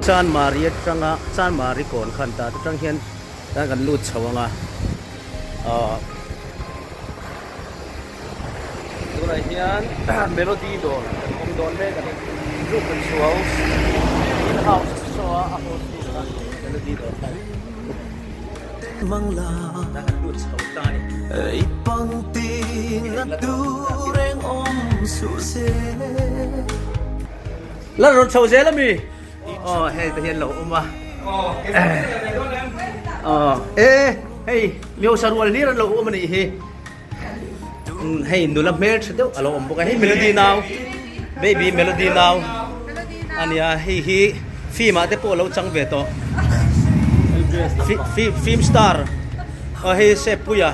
Chanmari atanga Chanmari kawn khan ta atang hian tan kan lut chho ang a ahh tunah hian melody dawr kan awm dawn mek a ni Luke Chuau in house show a a host tu kha melody dawr kha tan kan lut chho ta a ni. La rawn chho zel a mi? Aw hei te hian lo awm a. Aw e hei miosa rual hlir an lo awm a nih hi. Hei nula hmel tha deuh a lo awm bawk a hei melody nau baby melody nau a nia hei hi film ah te pawh a lo chang ve tawh. Film star aw hei Seppuia.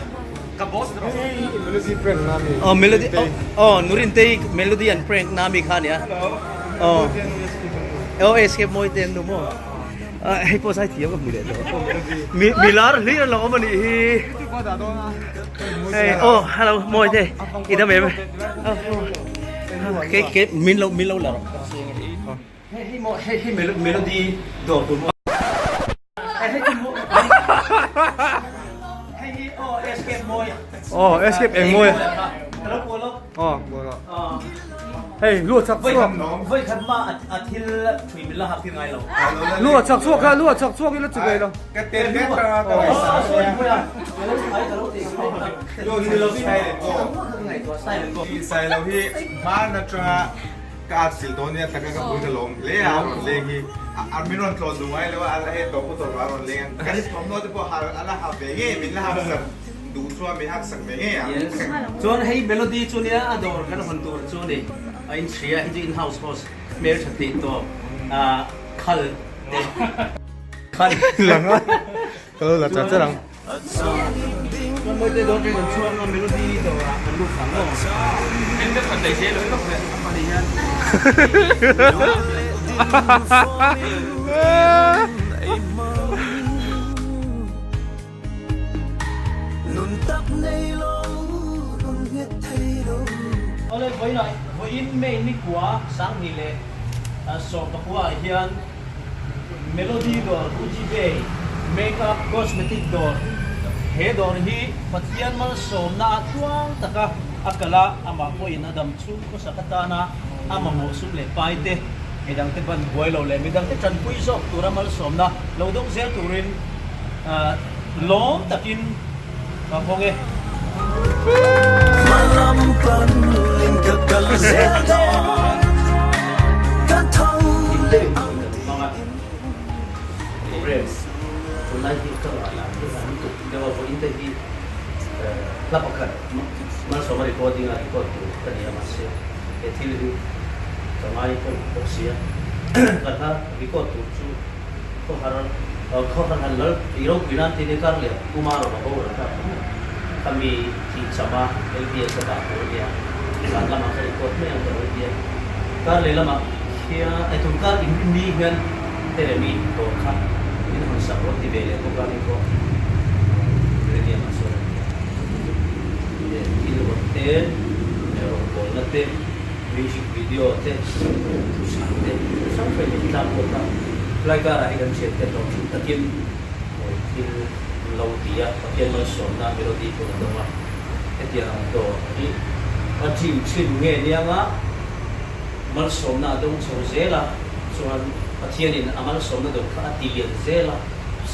Ka boss ni rawh. Melody prank na mi. Oh melody oh oh Nurintei melody an prank na mi kha nia. Oh. Oh escape mawi te an nu maw. Hei pawh zai thiam ka hmu leh tawh. Mi mi lar hlir an lo awm a nih hi. Hei oh hello mawi te i dam em. Ke ke min lo min lo la rawh. Hei hei maw hei hei melody dawr tur maw. Oh, escape eng mawi. Oh, hei lu chak chhuak. Voi khat ma a thil thui min la hak thil ngai lo. Lu chak chhuak kha, lu chak chhuak ila chu ve lo. Ka te te ta ka ngai sa. Sai lo hi hman atanga Ka at sil dawn nia taka ka pui ka lawm hle a, a rawn leng hi a min rawn tlawn duh ngai lo a, a la hei tawp pawh tawp lo a rawn leng a, kan thawmhnaw te pawh a la ha ve ngei min la hak sak duh chuan min hak sak ve ngei ang. Yes, chuan hei melody chu nia a dawr kan hawn tur chu ni a inchhia hei chu in house host hmeltha tih tawp khal te khal lang a ka lo la char char ang. Chuan mawi te dawn ṭeng an chhuak a melody dawrah kan lut thang maw? Eng te khat daih zel lo lawk leh a pahnih hian. Awle vawiinah vawiin May nikua Sanghnih leh 14 ah hian Melody dawr Uji Bay Makeup Cosmetic dawr He dawr hi Pathian malsawmna ah tluang taka a kal a, amah pawhin a dam chhung khawsak atana a mamawh sum leh pai te, midangte ban buai lo leh midangte tanpui zawk tura malsawmna lo dawng zel turin lawm takin ka hawng e. Tunlai hi ka ngaihtuah thil an tuk deuh a, vawiin te hi hla pakhat Malsawma recording a record tur ka ni a, mahse he thil hi ka ngai pawimawh bawk si a, ka hla record tur chu khawhar khawhar han lal i ropui nan tin i kar leh Puma rawn a boral ta tho mai, khami thih chama LBS a dah tur a nia, zan lamah ka record mai ang ka lo ti a, kar leh lamah hian eh tun kar inrin ni hian Teremi dawr kha min hawn sak rawn ti ve leh bawk a ni pawh Millennium ah sawn a ni a, thil rawn te, rawngbawlna te, music video te, thuchhan te, thu hrang hrang in tlak pawh kha helai karah hi kan hriat te hlawh thin takin thil lo ti a, Pathian malsawmna melody pawh a dawng a, hetiang ang dawr hi a dream thin nge nianga malsawmna a dawng chho zel a, chuan Pathianin a malsawmna dawn kha a ti lian zel a,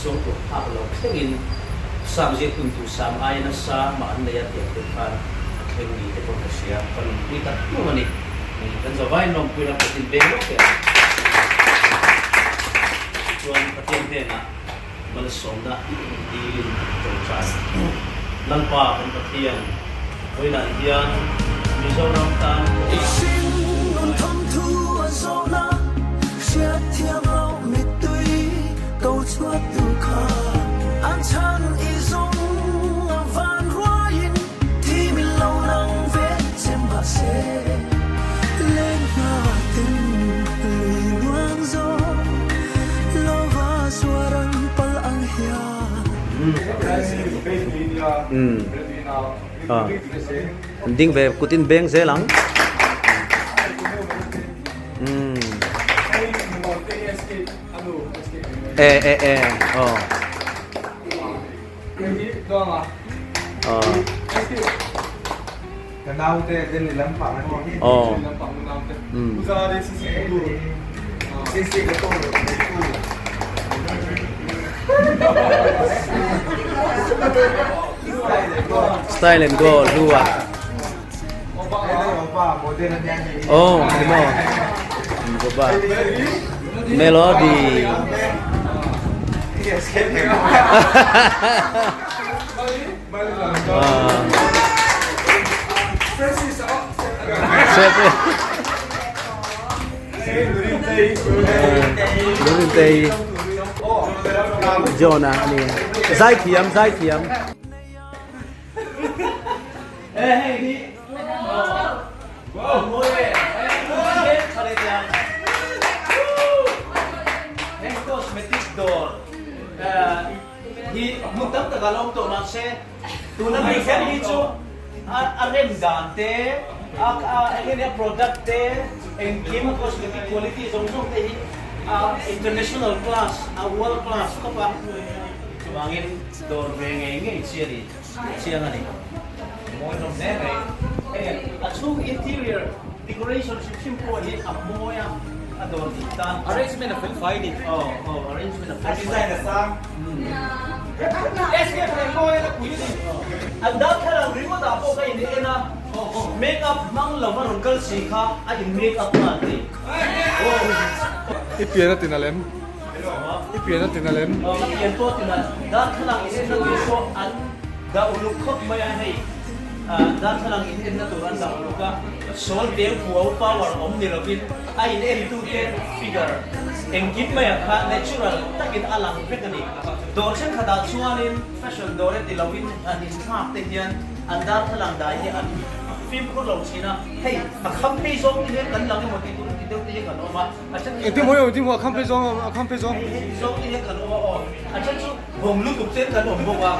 suangtuah phak lo thlengin Sam ziak tun tur Sam aia nasa mah an nei a tih ang deuh khan a thleng ni te pawh ka hria, ka nunpui tak hlum a ni. Kan zavaiin lawmpui ram Pathian veng lawk teh ang. Chuan Pathian hnenah malsawmna dilin tawngtai. Lalpa kan Pathian, vawiinah hian Mizoram tan An ding ve kut in beng zel ang. E e e aw. Aw. Ka naute Delhi lampang a tih hi. Aw. Um. Style and go hlua. Oh, ni maw? Baba. Melody. Lurintei John-a a ni. Zaithiam, zaithiam. Hi hmun tam takah la awm tawh mahse tuna mi kher hi chu a rem dan te a eng nge nia product te engkim a cosmetic quality zawng zawng te hi a international class a world class khawp a chuvangin dawr ve ngei ngei chi a ni chiang a ni mawi hlawm hle mai hei a chhung interior decoration hrim hrim pawh hi a mawi a a dawr tih tan arrangement a fel fai a ni aw aw arrangement a fel fai a design a sang An darthlalang ringawt ah pawh ka in en a, make up hmang lova rawn kal si kha a in make up nghal thei. I pian a tin alem. I pian a tin alem. Ka pian pawh tin a, darthlalang in enna tur pawh an dah uluk khawp mai a hei. Darthlalang in enna tur an dah uluk a, sawl peng puau power awm ni lovin a in entute figure engkim maiah kha natural takin a lang vek a ni. Dawr thenkhatah chuanin fashion dawr e ti lovin an inthlak te hian an darthlalang dai hi an fimkhur lo thin a, hei a kham phei zawng te hian kan lang emaw tih tur ti deuh te hian kan awm a, a then Engtin hmuh emaw engtin hmuh a kham phei zawng a kham phei zawng. Hei heti zawng te hian kan awm a aw, a then chu bawng lutuk ten kan awm bawk a.